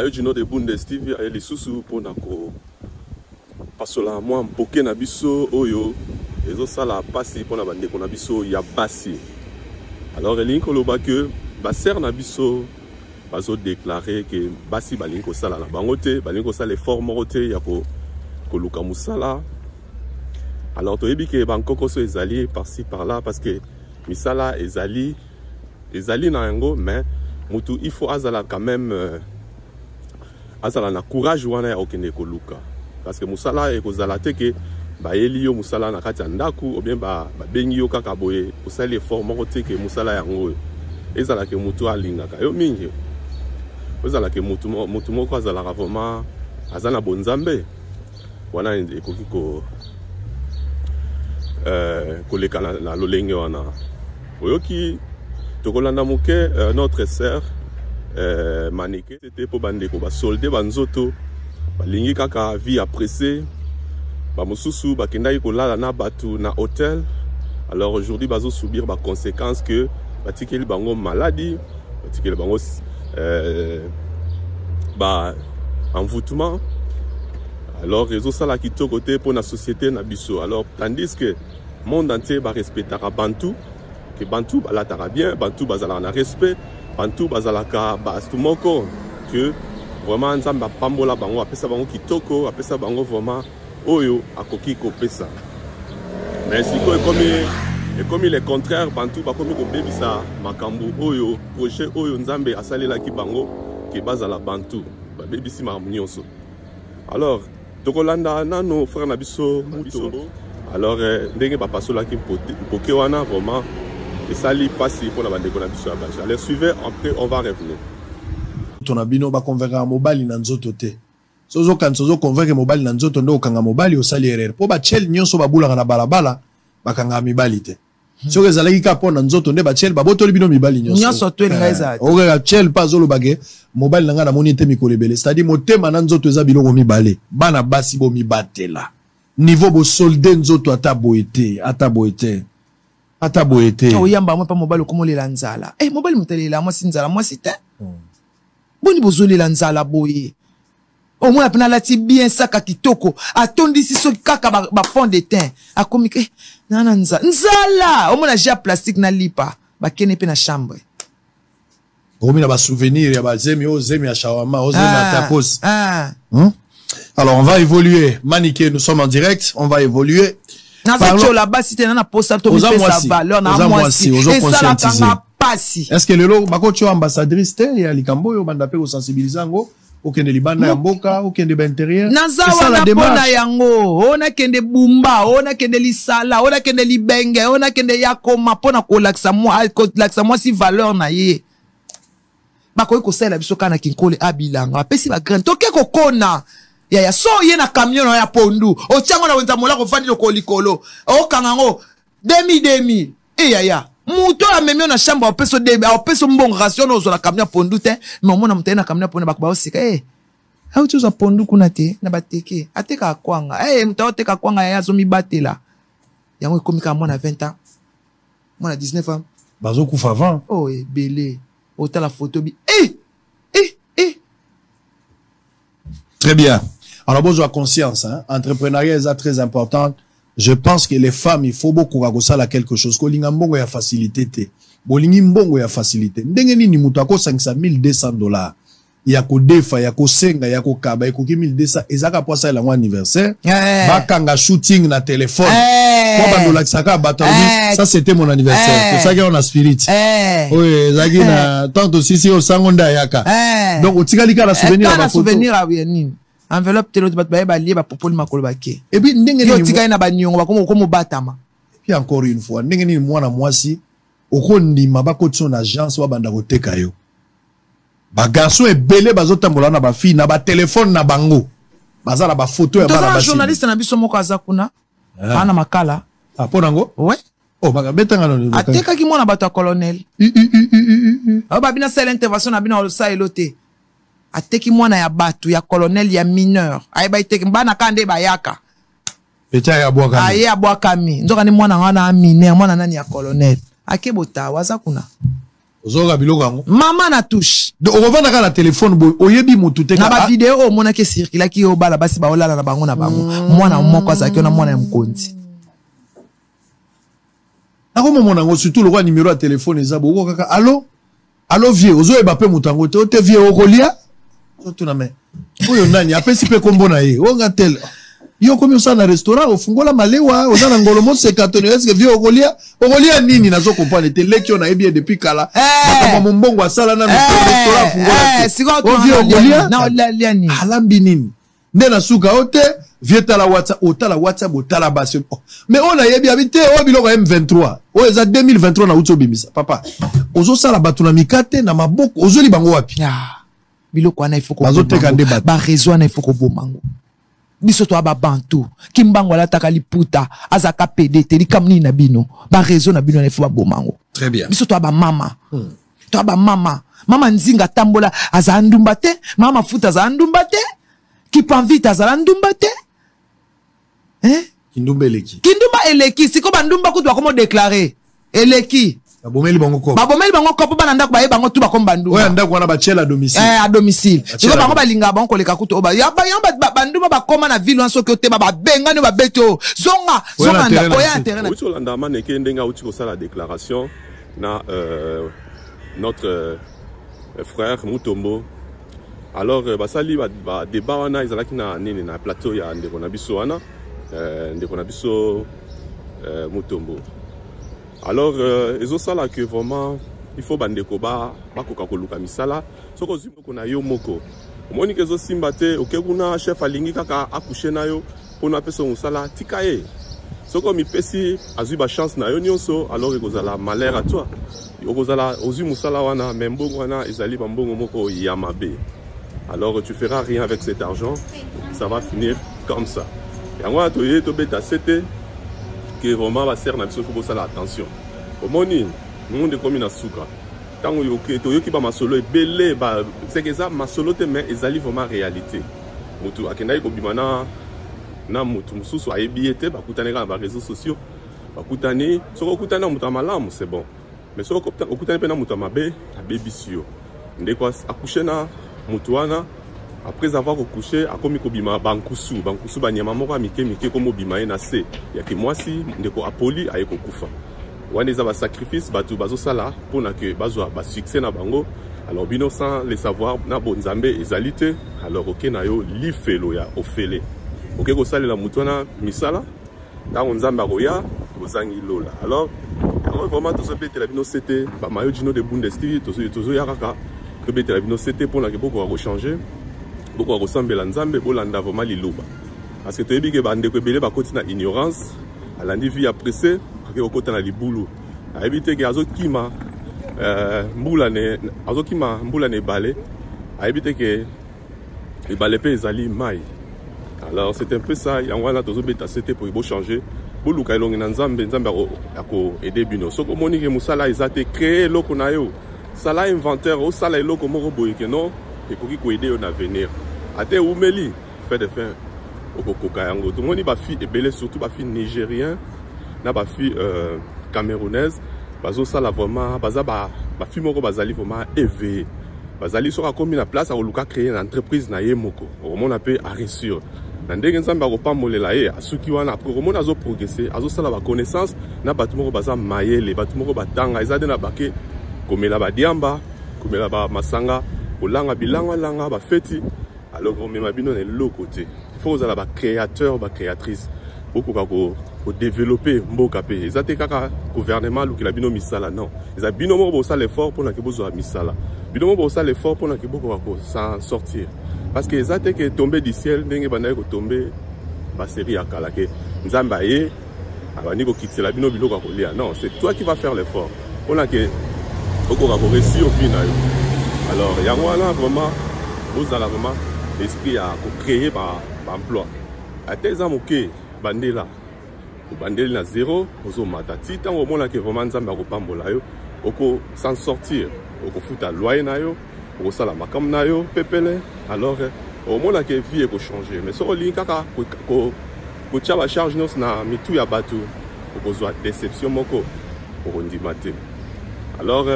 Ayo Junior de Bundes TV aye lisusu mpona kopasola mwa mpoke na biso oyo ezosala mpasi mpona bandeko na biso ya basi. Alors elingi koloba ke basere na biso bazodeklare ke basi balingi kosala na bango te, balingi kosala effort moko te ya koluka mosala. Alors toyebi ke bankokoso ezali par-ci par-là parce que misala ezali ezali na yango, mais mutu il faut azala quand même azala na courage wana ya kokende koluka, parce que mosala ekozala te ke bayeli yo mosala na kati ya ndako ou bien babengi yo kaka boye, osali effort moko te ke mosala yango oyo ezala ke mutu alingaka yo mingi, ezala ke mutu moko azalaka vraiment aza na bonzambe wana ekoki ko koleka na lolenge wana. Oyoki tokolanda moke notre sœur Manike te po bandeko basolde banzoto balingi kaka vie ya pressé, bamosusu bakendaki kolala na bato na hôtel. Alors aujourd'hui bazo subir ba conséquences que batikeli bango maladie, batikeli bango ba envoûtement. Alors ezosala kitoko te mpo na société na biso. Alors tandis que monde entier ba respectaka bantu, ke bantu balataka bien, bantu bazalaka na respect, bantu bazalaka bastu moko que vraiment Nzambe apambola bango, apesa bango kitoko, apesa bango vraiment oyo akoki kopesa. Mais sikoyo ekomi le contraire, bantu bakomi kobebisa makambo oyo projet oyo Nzambe asalelaki bango ke bazala bantu, babebisi makambo nyonso. Alors tokolanda nano frère na biso Mutombo. Alors ndenge bapasolaki mpoke wana vraiment esali pasi mpona bandeko na biso ya basi. Allez, suivez, après on va revenir. Tona bino bakonvaincre mobali na nzoto te. Sozo kanisa ozo convaincre mobali na nzoto nde okanga mobali, osali erreur. Po bachel nyonso babulaka na balabala bakanga mibali te. Soki ezalaki kaka mpo na nzoto nde bachel babotoli bino mibali nyonso. Nyonso to elinga ezala te. Okaka chel mpe azoloba ke mobali na ngai namoni te mikolo ebele. C'est-à-dire motema na nzoto eza biloko mibale. Bana basi bomibatela. Niveau bosolde nzoto ata boye te, ata boye te. Ata boye te. Oyamba mwa pa mobali okomolela nzala. Mobali moto alela mwasi nzala, mwasi te. Boni bozolela nzala boye. Omona pena alati bien saka kitoko, atondisi soki kaka ba fond de teint. Akomi ke na na nzala. Omona ja plastique na lipa, bakene pe na chambre. Okomi na ba souvenir ya ba zemi, o zemi ya shawarma, o zemi ya tacos. Alors on va évoluer. Maniké, nous sommes en direct, on va évoluer. Nazo tchola basi te, na posa to Oza mipesa mwasi. valeur, na Oza mwasi. mwasi, ozo Et ça, la conscientiser. kanga pasi. Est-ce que lelo bako tcho ambassadrice te ya likambo yo banda pe ko sensibiliser ngo? Okende libanda ya mboka, okende ba intérieur. Naza C'est ça la wana démarche. pona yango. Ona kende Bumba, ona kende Lisala, ona kende Libenge, ona kende Yakoma pona kolakisa mwa, kolakisa mwasi valeur na ye. Bakoki kosalela biso kaka na Kinkole abilanga. Apesi ba graine. Toke kokona. Ya ya so ye na camion na ya pondu. Otiango na wenza mola kofandi lokolo likolo. Okanga ngo demi demi. E ya ya. Moto amemi yo na chambre, apeso demi, apeso mbongo ration ozo na camion pondu te. Mais omona moto ye na camion pondu, bako baosika, eh. Auti oza pondu kuna te, na bateke. Ateka kwanga. Eh, moto ateka kwanga ya azomibatela. Yango ekomi kaka mwana 20 ans. Mwana 19 ans. Bazokufa avant. Oh, ebele. Otala photo bi. Eh! Eh! Eh! Très bien. Alors, besoin conscience, hein. Entrepreneuriat est très important. Je pense que les femmes, il faut beaucoup ça quelque chose. Kolinga mbongo ya facilité te. Bolingi mbongo ya facilité. Ndenge nini mutu akosangisa 1200 $. Ya kodefa, ya kosenga, ya kokaba, ekoki 1200. Ezaka po asala yango anniversaire. Bakanga shooting na téléphone. Po bandolakisaka bato, alobi, ça c'était mon anniversaire. Tosaki yango na spirit. Oyo ezalaki na tante osisi osango nde ayaka. Donc otikali kaka na souvenir ya Kaka na bafoto. souvenir ya nini? Enveloppe te l'autre bato bayeba lie ba popoli makolo bake. Et puis ndenge Yo nini otikali na ba niongo, bakoma okoma obatama. Et puis encore une fois, ndenge nini mwana mwasi okondima bakotisa na agence babanda koteka yo. Ba garçon ebele bazotambola na ba fille na ba téléphone na bango. Baza na ba photo ya Toza bana na basi. journaliste na biso moko aza kuna. Ana makala. Ah, pona ngo? Ouais. Oh, baka betanga no, no, Atekaki mwana bato ya colonel. I, i, i, i, i, i. Ah, ba bina sala intervention na bina osala elo te. Ateki mwana ya bato ya colonel ya mineur. Ayeba eteki bana ka nde bayaka. Peta ya bwakami. Aye abwakami. Nzoka ni mwana wana mineur, mwana nani ya colonel. Ake botawa aza kuna. Ozoyoka biloko yango. Mama na touche. Donc okovanda kaka na telefone boye, oyebi motu te. Na bavideo oyo omonaki ecirculaki, oyo bana basi baolala na bango na bango. Mwana moko azalaki wana, mwana ya mokonzi. Nakomomona yango surtout lokola numero ya telefone eza boko kaka allo allo vieux, ozoyeba mpe moto yango te, ote vieux okolia, ozotuna me oyo nani apesi mpe kombo na ye, onga tel yo okomi osala na restaurant, ofungola malewa, oza na ngolo moseka toni, eske vieux okolia, okolia nini? Nazo comprendre te, leki oyo nayebi ye depuis kala, makambo ya mombongo asala nanu restaurant afungola te, o vieux okolia, alambi nini? Nde na suka o te vieux tala WhatsApp, otala WhatsApp, otala basi, oh. Mais oyo nayebi abi te, oyo biloko ya M23 oyo eza 2023 na uti obimisa papa, ozosala bato na mikate na maboko, ozweli bango wapi? Ah, biloko wana ifo bazoteka nde bato. Bareseau wana ifo koboma ngo. Biso toya babantu, Kimbangu alataka liputa, azalaka pede te. Likambo nini na bino? Bareseau na bino wana ifo baboma ngo. Très bien. Biso toya bamama, toya bamama. Mama Nzinga atambola, azala ndumba te. Mama Mafuta azala ndumba te. Kipanvita azala ndumba te, eh? Kindumba eleki. Kindumba eleki. Sikoyo bandumba kutu bakomo déclare eleki. Babomeli bango kopo. Babomeli bango kopo, bana ndako baye bango tu bakomi bandumba. Oyo ndako wana batiela à domicile. Eh, à domicile. Sikoyo bango balingaka bango koleka kutu oyo bandumba bakoma na ville wana. Soki oteba, babengani oyo, babeti oyo, zonga, zonga ndako, oya na terrain. Outi olanda Maneke ndenge auti kosala déclaration na notre frère Mutombo. Alors basali badébat wana ezalaki na nini, na plateau ya ndeko na biso wana, ndeko na biso Mutombo. Alors ezosala que vraiment il faut bandeko bakoka koluka misala. Soki ozwi moko na yo moko, omoni ke ezosimba te, oke kuna, chef alingi kaka acoucher na yo mpona apesa mosala, tika ye. Soki omipesi, azwi bachance na yo nyonso, alors ekozala malheur à toi. Okozala ozwi mosala wana, mais mbongo wana ezali bambongo moko ya mabe. Alors tu feras rien avec cet argent, ça va finir comme ça. Yango wana toye tobeta sete ke vraiment basœur na biso, fo bosala attention. Omoni monde ekomi na suka. Ntango toyoki bamasolo ebele, seke eza masolo te, mais ezali vraiment réalité. Motu akendaki kobima na motu mosusu, ayebi ye te, bakutani kaka na baréseaux sociaux. Bakutani. Soki okutani na moto ya malamu, c'est bon, mais soki okutani mpe na moto ya mabe, abebisi yo. Ndeko acoucher na motu wana, après avoir kocoucher, akomi kobima bankusu, bankusu, banyama moko ya mike mike komi obima ye na se yake mwasi. Ndeko apoli, aye kokufa. Wana eza basacrifice bato bazosala mpona ke bazwa basuccès na bango. Alors bino, sans le savoir, na bonzambe ezali te. Alors oke na yo lifelo ya ofele, oke kosalela motu wana misala. Ntango Nzambe akoya, ozangi lola. Alors yango vraiment tozobetela bino sete, bamayo Gino de Bundes TV, tozoya kaka tobetela bino sete mpona ke bokoka kochanger, bokoka kosambela Nzambe, bolanda vraiment liloba, parce que toyebi ke bandeko ebele bakoti na ignorance, alandi vie ya pressé, ake kokota na libulu, ayebi te ke azokima mbula ne, azokima mbula na ebale, ayebi te ke ebale mpe ezali mai. Alors c'est un peu ça. Yango wana tozobeta sete po bochanger, boluka elongi na Nzambe. Nzambe akoaider bino. Soki omoni ke mosala eza te, créer eloko na yo, sala inventaire, osala eloko moko boye ke non, ekoki koaider yo na avenir. Ate ewumeli, fait de fin okokoka yango. Tomoni bafille ebele, surtout bafille nigérien na bafille camerounaise, bazosala vraiment, baza bafille moko bazali vraiment éveillé. Bazali, soki akomi na place, akoluka créer na entreprise na ye moko, okomona mpe aréussir na ndenge Nzambe akopambolela ye. Asuki wana, après okomona azoprogresser, azosala baconnaissance na bato moko baza mayele, bato moko batanga. Eza nde na bake komela badiamba, komela bamasanga, kolanga bilangwalanga, bafeti, alors komema bino na eloko te. Il faut kozala bacréateur, bacréatrice, bokoka kodévelopper mboka. Mpe eza te kaka gouvernement alukela bino misala, non. Eza bino moko bosala effort mpona ke bozwa misala, bino moko bosala effort mpona ke bokoka kosan sortir, parce que eza te ke tombe du ciel ndenge bandaki kotombe basérie ya kala, ke Nzambe aye abandi kokitisela bino biloko ya kolia. Non, c'est toi qui va faire l'effort mpona ke okoka koréussir vie na yo. Alors yango wana vraiment bozala vraiment esprit ya kocréer baemploi, ata eza moke. Bandela, obandeli na zéro, ozomata ti ntango omonaki vraiment Nzambe akopambola yo, oko s'en sortir, okofuta loyer na yo, okosala makambo na yo pepele. Alors omonaki vie ekochanger. Mais soki olingi kaka kotia bacharge nyonso na mitu ya bato, okozwa déception moko okondima te. Alors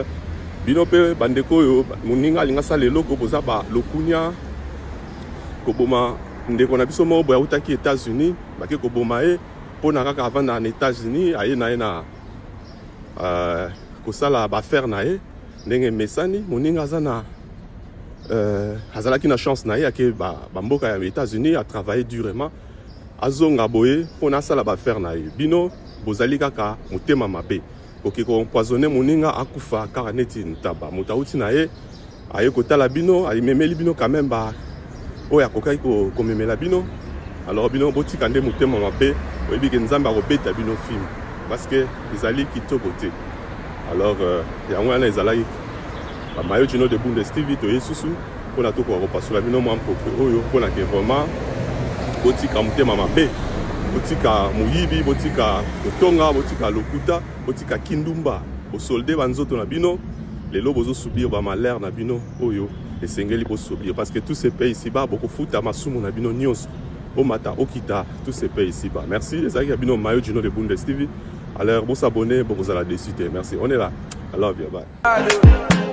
Bino mpe bandeko oyo moninga alingi asala eloko, boza ba lokunia koboma ndeko na biso moko boye autaki États-Unis, bake koboma ye mpo na kaka avanda na États-Unis, aye na ye na kosala baaffaire na ye ndenge emesani. Moninga aza na azalaki na chance na ye, ake bamboka ya États-Unis, atravaille durement, azonga boye mpona asala baaffaire na ye. Bino bozali kaka motema mabe, oke koempoisonne moninga akufa kaka neti ntaba. Moto auti na ye aye kotala bino, ayememeli bino quand même ba oyo akokaki komemela bino. Alors bino botika nde motema mabe, oyebi ke Nzambe akobeta bino film parce que ezali kitoko te. Alors yango wana ezalaki bamayo Gino de Bundes TV. Toye susu mpona tokoka kopasola bino mwa mpoke oyo mpona ke vraiment botika motema mabe, botika moyibi, botika kotonga, botika lokuta, botika kindumba, bosolde banzoto na bino. Lelo bozosubir bamalheur na bino oyo esengeli bosubir, parce que tout se paye ici bas. Bokofuta masumu na bino nyonso, omata okita, tout se paye ici bas. Merci, ezalaki ya bino Mayo Gino de Bundes TV. Alors bosabonne, bokozala déçu te. Merci, on est là, I love you, bye.